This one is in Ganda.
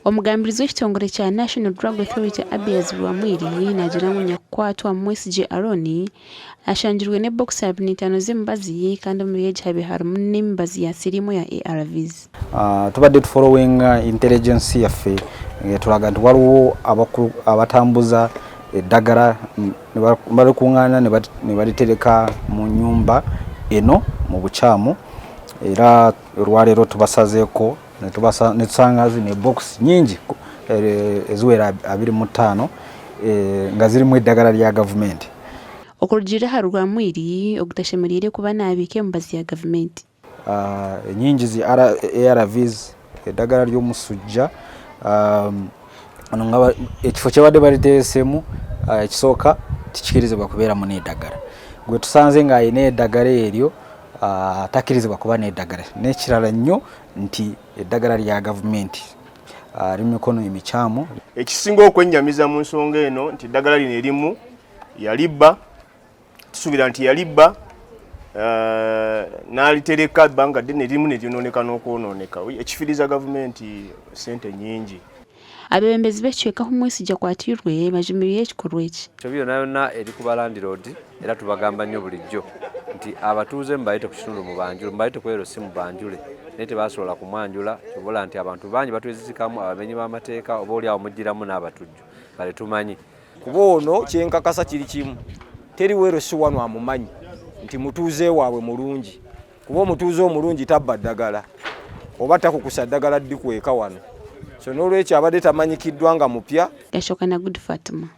Omugambirizi w'ekitongore kya National Drug Authority Abiaz Rwamwiri naagira ngu nyakukwatwa Mwesigye Aaron ashangirwe n'ebokisi 25 z'emibazi kandi omuri egi habaire harimu n'emibazi ya siriimu eya ARVs. Tubadde tufollowinga intelligence yaffe etulaga nti waliwo abatambuza eddagala balikuŋŋaana ne balitereka mu nnyumba eno mu bukyamu era olwaleero tubasazeeko ne tusanga zino ebokisi nyingi eziwera 25 nga zirimu eddagala lya gavumenti. Okurugiirira ahari Rwamwiri, ogu tashemereire kuba naabiika emibazi ya gavumenti. Enyingi zi ARVs, eddagala ly'omusujja, ekifo kyebadde baliteeseemu ekisooka tikikirizibwa kubeeramu n'eddagala. Gwe tusanze ng'alina eddagala eryo takkirizibwa kuba n'eddagala. N'ekirala nnyo nti eddagala lya gavumenti liri mu mikono emikyamu. Ekisinga okwennyamiza mu nsonga eno nti eddagala lino erimu yalibba, tusuubira nti yalibba n'alitereka ebbanga ddene erimu ne lyonooneka n'okwonooneka, ekifiiriza gavumenti ssente nnyingi. Abeebembezi b'ekicweka ahu Mwesigye akwatiirwe bajumiriire ekikorwa eki. Ensobi yonna yonna eri ku balandiroodi era tubagamba nnyo bulijjo nti abatuuze mubayite ku kitundu mubanjule, mubayite ku LC mubanjule naye tebasobola kumwanjula kyobola nti abantu bangi batwezizikamu abamenyi b'amateeka oba oli awo muggyiramu n'abatujju nga tetumanyi. Kuba ono kyenkakasa kiri kimu, teri LC wano amumanyi nti mutuuze waabwe mulungi, kuba omutuuze omulungi tabba ddagala oba takukusa ddagala ddikweka wano, so n'olwekyo abadde tamanyikiddwa nga mupya. Gashoka na Good Fatuma.